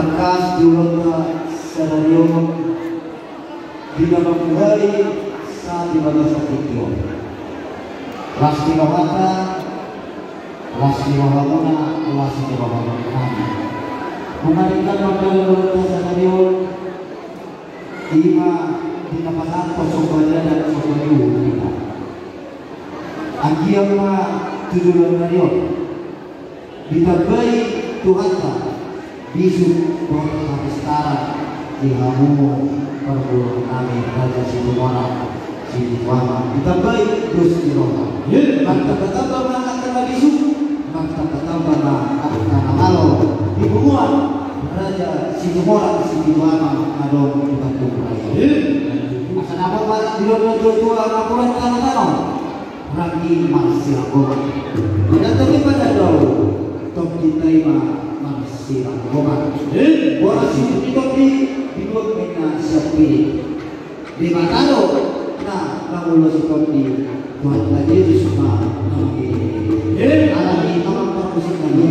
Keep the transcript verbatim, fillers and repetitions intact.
Tangkas di ulaonta sadari on, di na mambuhai sahat di bagasan tingki on. Las ni rohanta, las ni rohamuna, las ni rohanami. Nunga denggan mardalan ulaonta sadari on, ima di na pasahathon somba ni adat somba ni uhum hita. Anggiat ma tu joloan ni ari on ditambai Tuhanta bisuk dohot hapistaran di hamu parboruonnami Raja Situmorang Situbuangan, ditambai dos ni roha. Martambatamba ma angka na bisuk, martambatamba ma angka na malo di punguan Raja Situmorang Situbuangan na adong di Bandung Raya. Asa na mambahen di rondang tua-tua na pola tano-tano. Ranggi marsiranggoman. Pada tondi pada dao, tondinta i ma marsiranggoman. Boras situtu ni tondi, dibuat ninna sian pirit. Debata do na mangulosi tondi, Tuhanta Jesus ma na mangilili. Alani i ma parmusiknami.